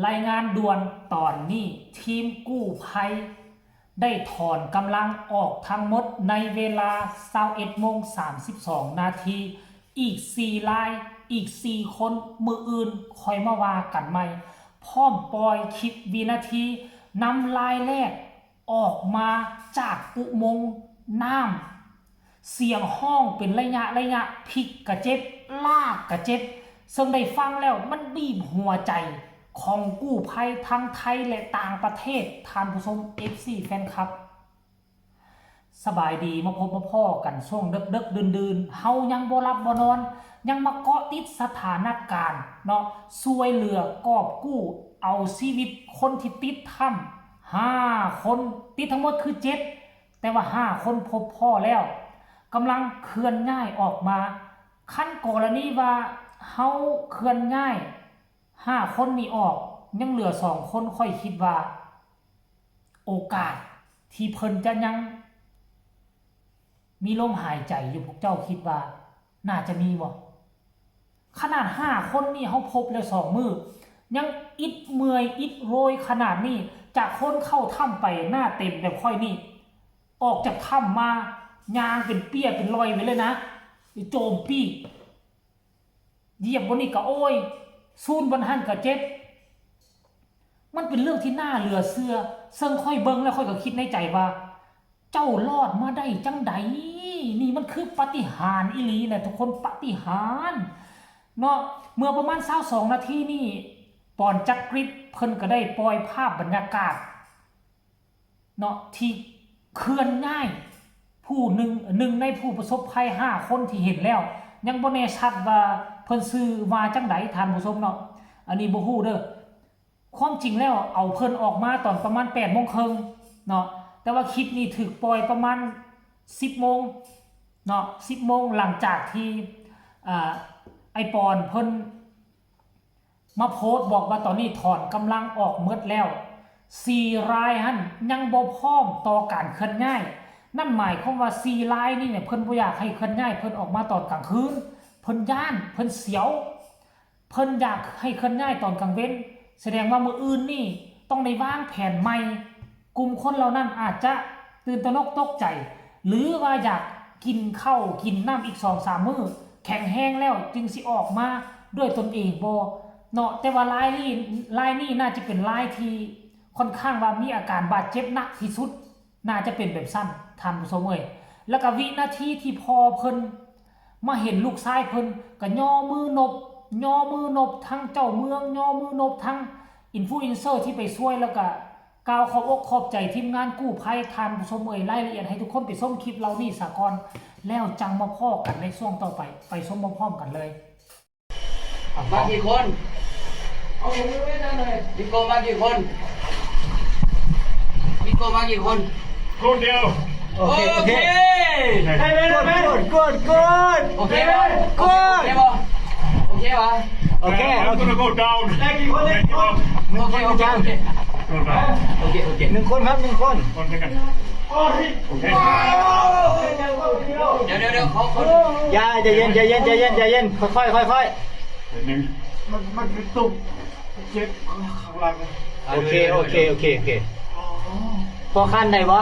ລາຍງານດ່ວນຕອນນີ້, ທີມກູ້ໄພໄດ້ຖອນກຳລັງອອກທັງໝົດໃນເວລາຊາວເອັດໂມງສາມສິບສອງນາທີ. ອີກສີ່ລາຍ, ອີກສີ່ຄົນ, ມື້ອື່ນຄ່ອຍມາວ່າກັນໃໝ່. ພ້ອມປ່ອຍຄລິບວິນາທີນຳລາຍແລກ ອອກມາຈາກອຸໂມງນ້ຳ, ສຽງຮ້ອງເປັນໄລຍະໄລຍະ, ພິກກະເຈັບ, ລາກກະເຈັບ, ເຊິ່ງໄດ້ຟັງແລ້ວມັນບີບຫົວໃຈຂອງກູ້ໄພທັງໄທ ແລະ ຕ່າງປະເທດ, ທ່ານຜູ້ຊົມ ເອັຟຊີ ແຟນຄລັບ. ສະບາຍດີ, ມາພົບມາພໍ້ກັນຊ່ວງເດິກໆ ດື່ນໆ, ເຮົາຍັງບໍ່ຫຼັບບໍ່ນອນ, ຍັງມາເກາະຕິດສະຖານະການເນາະ, ຊ່ວຍເຫຼືອກອບກູ້ເອົາຊີວິດຄົນທີ່ຕິດຖ້ຳຫ້າຄົນ, ຕິດທັງໝົດຄືເຈັດ ແຕ່ວ່າຫ້າຄົນພົບພໍ້ແລ້ວ, ກຳລັງເຄື່ອນຍ້າຍອອກມາ. ຄັນກໍລະນີວ່າເຮົາເຄື່ອນຍ້າຍຫ້າຄົນນີ້ອອກ, ຍັງເຫຼືອສອງຄົນ, ຂ້ອຍຄິດວ່າໂອກາດທີ່ເພິ່ນຈະຍັງມີລົມຫາຍໃຈຢູ່, ພວກເຈົ້າຄິດວ່າໜ້າຈະມີບໍ່? ຂະໜາດຫ້າຄົນນີ້ເຮົາພົບແລ້ວສອງມື້ ຍັງອິດເມື່ອຍອິດໂຮຍຂະໜາດນີ້, ຈາກຄົນເຂົ້າຖ້ຳໄປໜ້າເຕັມແບບຂ້ອຍນີ້, ອອກຈາກຖ້ຳມາຍ່າງເປັນເປ້ຍເປັນລອຍໄປເລີຍນະ, ໂຈມປີກ ຢຽບບ່ອນນີ້ກະໂອ້ຍ, ສູນບ່ອນຫັ້ນກະເຈັບ. ມັນເປັນເລື່ອງທີ່ໜ້າເຫຼືອເຊື່ອ, ເຊິ່ງຂ້ອຍເບິ່ງແລ້ວຂ້ອຍກໍຄິດໃນໃຈວ່າ ເຈົ້າລອດມາໄດ້ຈັ່ງໃດ? ນີ້ມັນຄືປາຕິຫານອີ່ຫຼີນະທຸກຄົນ, ປາຕິຫານເນາະ. ເມື່ອປະມານຊາວສອງນາທີນີ້ ປອນຈັກກຣິດເພິ່ນກໍໄດ້ປ່ອຍພາບບັນຍາກາດ ເນາະ ທີ່ເຄື່ອນຍ້າຍຜູ້ໜຶ່ງ, ໜຶ່ງໃນຜູ້ປະສົບໄພຫ້າຄົນທີ່ເຫັນແລ້ວ, ຍັງບໍ່ແນ່ຊັດວ່າເພິ່ນຊື່ວ່າຈັ່ງໃດທ່ານຜູ້ຊົມເນາະ, ອັນນີ້ບໍ່ຮູ້ເດີ້. ຄວາມຈິງແລ້ວເອົາເພິ່ນອອກມາຕອນປະມານແປດໂມງເຄິ່ງເນາະ, ແຕ່ວ່າຄລິບນີ້ຖືກປ່ອຍປະມານສິບໂມງເນາະ, ສິບໂມງ ຫຼັງຈາກທີ່ ອາ ອ້າຍປອນເພິ່ນ ມາໂພສບອກວ່າຕອນນີ້ຖອນກຳລັງອອກໝົດແລ້ວ ສີ່ລາຍຫັ້ນຍັງບໍ່ພ້ອມຕໍ່ການເຄື່ອນຍ້າຍ. ນັ້ນໝາຍຄວາມວ່າສີ່ລາຍນີ້ເນຍ ເພິ່ນບໍ່ຢາກໃຫ້ເຄື່ອນຍ້າຍ, ເພິ່ນອອກມາຕອນກາງຄືນ, ເພິ່ນຢ້ານ, ເພິ່ນສຽວ, ເພິ່ນຢາກໃຫ້ເຄື່ອນຍ້າຍຕອນກາງເວັນ. ສະແດງວ່າມື້ອື່ນນີ້ຕ້ອງໄດ້ວາງແຜນໃໝ່. ກຸ່ມຄົນເຫຼົ່ານັ້ນອາດຈະຕື່ນຕະໜົກຕົກໃຈ ຫຼືວ່າຢາກກິນເຂົ້າກິນນ້ຳອີກສອງສາມມື້, ແຂງແຮງແລ້ວຈຶ່ງຊິອອກມາດ້ວຍຕົນເອງບໍເນາະ. ແຕ່ວ່າລາຍນີ້, ລາຍນີ້ໜ້າຈະເປັນລາຍທີ່ຄ່ອນຂ້າງວ່າມີອາການບາດເຈັບໜັກທີ່ສຸດ, ໜ້າຈະເປັນແບບຊັ້ນທ່ານຜູ້ຊົມເອີຍ. ແລ້ວກໍວິນາທີທີ່ພໍ່ເພິ່ນມາເຫັນລູກຊາຍເພິ່ນ ກໍຍໍມືນົບ, ຍໍມືນົບທັງເຈົ້າເມືອງ, ຍໍມືນົບທັງອິນຟລູເອັນເຊີທີ່ໄປຊ່ວຍ, ແລ້ວກໍ ກ່າວຂອບອົກຂອບໃຈທີມງານກູ້ໄພ. ທ່ານຜູ້ຊົມເອີຍ, ລາຍລະອຽດໃຫ້ທຸກຄົນໄປຊົມຄລິບເຫຼົ່ານີ້ສາກ່ອນ ແລ້ວຈັ່ງມາພໍ້ກັນໃນຊ່ວງຕໍ່ໄປ. ໄປຊົມພ້ອມໆກັນເລີຍ. ມາກີ່ຄົນ? ເອົາ ມີໂກມາກີ່ຄົນ? ມີໂກມາກີ່ຄົນ? ຄົນດຽວ. ໂອເຄ ໂອເຄ ໂອເຄ ໄດ້ ໄດ້ ໄດ້ ໂກດ ໂກດ ໂກດ ໂອເຄບໍ່? ໂກດ ໂອເຄບໍ່? ໂອເຄ ໂອເຄ I'm gonna go down. ໄດ້ກີ່ຄົນ? ໄດ້ກີ່ຄົນ? ໜຶ່ງຄົນ ໂອເຄ ໂອເຄ ໂອເຄ ໂອເຄ ໜຶ່ງຄົນ ໜຶ່ງຄົນ ໜຶ່ງຄົນ ຄົນດຽວກັນ. ໂອ້ຍ ໂອເຄ ດຽວ ດຽວ ດຽວ ຂໍຄົນ ຢ່າ ໃຈເຢັນ ໃຈເຢັນ ໃຈເຢັນ ໃຈເຢັນ ຄ່ອຍໆ ຄ່ອຍໆ ໜຶ່ງ ມັນ ມັນຄືຕຸກ ເຈັບຂ້າງຫຼັງ. ໂອເຄ ໂອເຄ ໂອເຄ ໂອເຄ ພໍຄານໄດ້ບໍ່?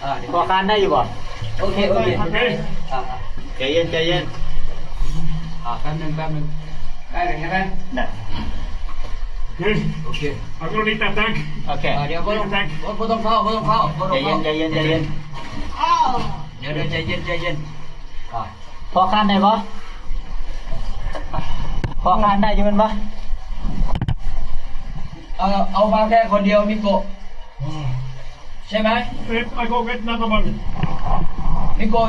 ອ່າ ພໍຄານໄດ້ຢູ່ບໍ່? ໂອເຄ ໂອເຄ ໂອເຄ ອ່າ ໃຈເຢັນ ໃຈເຢັນ ອ່າ ແປັບໜຶ່ງ ແປັບໜຶ່ງ ໄດ້ແລ້ວໃຊ່ໄໝ? ໄດ້ ໂອເຄ ໂອເຄ I'm gonna need that tank. ໂອເຄ ອ່າ ດຽວ ບໍ່ຕ້ອງ Need the tank. ບໍ່ ບໍ່ຕ້ອງຟ້າວ ບໍ່ຕ້ອງຟ້າວ ບໍ່ຕ້ອງຟ້າວ ໃຈເຢັນ ໃຈເຢັນ ໃຈເຢັນ ດຽວ ດຽວ ໃຈເຢັນ ໃຈເຢັນ ອ່າ ພໍຄານໄດ້ບໍ່? ພໍຄານໄດ້ຢູ່ແມ່ນບໍ່? ເອົາ ເອົາມາແຄ່ຄົນດຽວ ມິໂກະ ອືມ ໃຊ່ໄໝ? If I go get another one. ມິໂກະ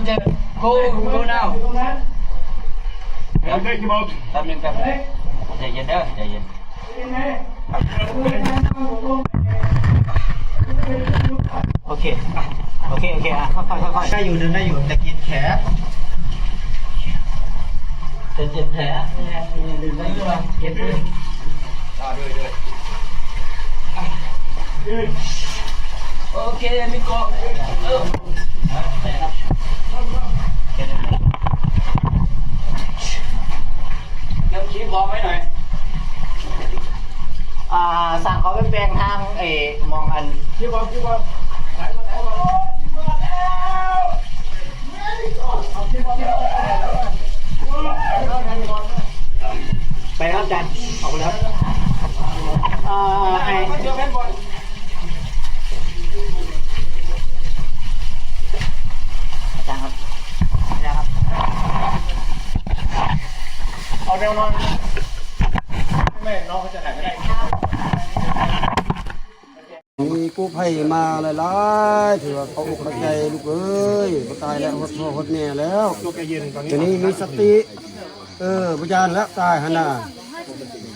go, go now. I'll take him out. ແປັບໜຶ່ງ ແປັບໜຶ່ງ ໃຈເຢັນເດີ ໃຈເຢັນ. ໂອເຄ ໂອເຄ ໂອເຄ ອ່ະ ຄ່ອຍໆ ຄ່ອຍໆ ໄດ້ຢູ່ ໄດ້ຢູ່ ແຕ່ກິນແຂກ ແຕ່ເຈັບແຜ ເຈັບ ອ່າ ໂດຍ ໂດຍ ໂອເຄ ມິໂກະ ເອີ ນຳຄີບອກໄວ້ໜ້ອຍ. ອ່າ ສ້າງເຂົາໄປແປງທາງ ເອີ ໝ່ອງອັນ ໄປແລ້ວອາຈານ ອອກໄປແລ້ວ ອ່າ ໃຫ້ ອາຈານຄັບ ອາຈານຄັບ ເອົາແນວນອນ ແມ່ນ້ອງເຂົາຈະຖ່າຍບໍ່ໄດ້ ມີກູ້ໄພມາຫຼາຍໆ ຖືວ່າເຂົ້າອົກເຂົ້າໃຈລູກເອີຍ ບໍ່ຕາຍແລ້ວ ຮອດພໍ່ຮອດແມ່ແລ້ວ ດຽວນີ້ມີສະຕິ ເອີ ບໍ່ຢ້ານແລ້ວຕາຍຫັ້ນນະ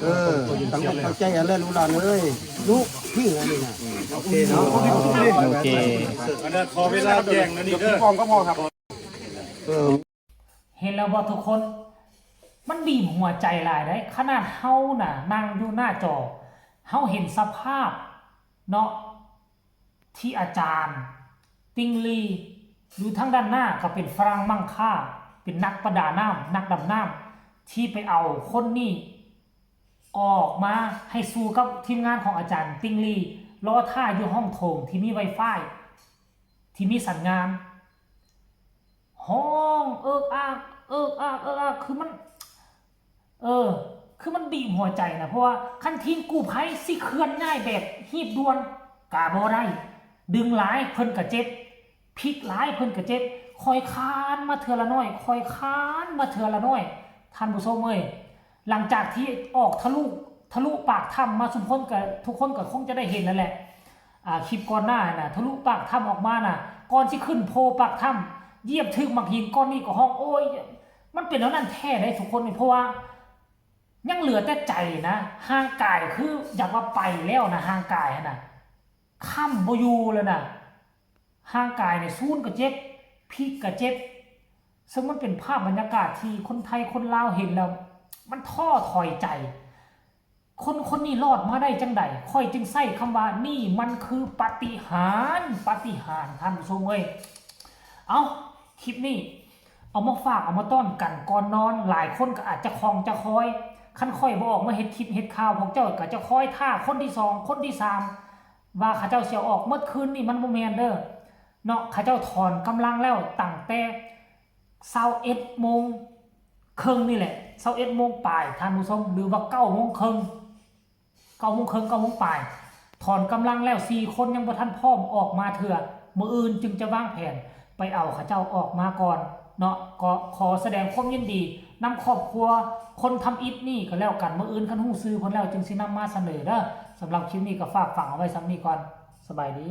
ເອີ ຕັ້ງອົກຕັ້ງໃຈຫັ້ນແຫຼະລູກຫຼານເອີຍ ລູກພີ່ອັນນີ້ນະ ໂອເຄເນາະ ໂອເຄ ອັນນັ້ນຂໍເວລາແຈ້ງແລ້ວນີ້ເດີ ເອີ ເຫັນແລ້ວບໍ່ທຸກຄົນ? ມັນບີບຫົວໃຈຫຼາຍເດ້. ຂະໜາດເຮົານະນັ່ງຢູ່ໜ້າຈໍ ເຮົາເຫັນສະພາບເນາະ ທີ່ອາຈານຕິ່ງລີ ຢູ່ທາງດ້ານໜ້າກໍເປັນຝຣັ່ງມັ່ງຄ່າ ເປັນນັກປະດານ້ຳ ນັກດຳນ້ຳ ທີ່ໄປເອົາຄົນນີ້ອອກມາໃຫ້ສູ້ກັບທີມງານຂອງອາຈານຕິ່ງລີ ລໍຖ້າຢູ່ຫ້ອງໂຖງທີ່ມີໄວຟາຍ ທີ່ມີສັນຍານ ຮ້ອງເອິກອາກ ເອິກອາກ ເອິກອາກ ຄືມັນ ເອີ ຄືມັນບີບຫົວໃຈນະ ເພາະວ່າຄັນທີມກູ້ໄພຊິເຄື່ອນຍ້າຍແບບຮີບດ່ວນກະບໍ່ໄດ້ ດຶງຫຼາຍເພິ່ນກະເຈັບ ພິກຫຼາຍເພິ່ນກະເຈັບ ຄ່ອຍຄານມາເທື່ອລະໜ້ອຍ ຄ່ອຍຄານມາເທື່ອລະໜ້ອຍ ທ່ານຜູ້ຊົມເອີຍ. ຫຼັງຈາກທີ່ອອກທະລຸ ທະລຸປາກຖ້ຳມາ ຊຸມຄົນກະ ທຸກຄົນກະຄົງຈະໄດ້ເຫັນນັ້ນແຫຼະ ອ່າ ຄລິບກ່ອນໜ້າຫັ້ນນະ ທະລຸປາກຖ້ຳອອກມານະ ກ່ອນຊິຂຶ້ນໂພປາກຖ້ຳ ຢຽບຖືກໝາກຫີນກ້ອນນີ້ກໍຮ້ອງ ໂອ້ຍ ມັນເປັນແນວນັ້ນແທ້ເດ້ທຸກຄົນ ເພາະວ່າຍັງເຫຼືອແຕ່ໃຈນະ ຮ່າງກາຍຄືຢາກວ່າໄປແລ້ວນະ ຮ່າງກາຍຫັ້ນນະ ຄ້ຳບໍ່ຢູ່ແລ້ວນະ ຮ່າງກາຍນີ້ສູນກໍເຈັບ ພິກກໍເຈັບ ເຊິ່ງມັນເປັນພາບບັນຍາກາດທີ່ຄົນໄທຄົນລາວເຫັນແລ້ວ ມັນທໍ້ຖອຍໃຈ ຄົນຄົນນີ້ລອດມາໄດ້ຈັ່ງໃດ? ຂ້ອຍຈຶ່ງໃຊ້ຄຳວ່າ ນີ້ມັນຄືປາຕິຫານ ປາຕິຫານ ທ່ານຜູ້ຊົມເອີຍ. ເອົ້າ ຄລິບນີ້ເອົາມາຝາກ ເອົາມາຕ້ອນກັນກ່ອນນອນ ຫຼາຍຄົນກໍອາດຈະຂ້ອງຈະຄອຍ ຄັນຂ້ອຍບໍ່ອອກມາເຮັດຄລິບເຮັດຂ່າວ ພວກເຈົ້າກໍຈະຄອຍຖ້າຄົນທີສອງ ຄົນທີສາມ ວ່າເຂົາເຈົ້າຊິເອົາອອກໝົດຄືນນີ້ ມັນບໍ່ແມ່ນເດີເນາະ ເຂົາເຈົ້າຖອນກຳລັງແລ້ວຕັ້ງແຕ່ຊາວເອັດໂມງເຄິ່ງນີ້ແຫຼະ ຊາວເອັດໂມງປາຍ ທ່ານຜູ້ຊົມ ຫຼືວ່າເກົ້າໂມງເຄິ່ງ ເກົ້າໂມງເຄິ່ງ ເກົ້າໂມງປາຍ ຖອນກຳລັງແລ້ວ ສີ່ຄົນຍັງບໍ່ທັນພ້ອມອອກມາເທື່ອ ມື້ອື່ນຈຶ່ງຈະວາງແຜນໄປເອົາເຂົາເຈົ້າອອກມາກ່ອນເນາະ ກໍຂໍສະແດງຄວາມຍິນດີນຳຄອບຄົວຄົນທຳອິດນີ້ກໍແລ້ວກັນ ມື້ອື່ນຄັນຮູ້ຊື່ເພິ່ນແລ້ວຈຶ່ງຊິນຳມາສະເໜີເດີ. ສຳລັບຄລິບນີ້ກໍຝາກຝັງເອົາໄວ້ສ່ຳນີ້ກ່ອນ ສະບາຍດີ.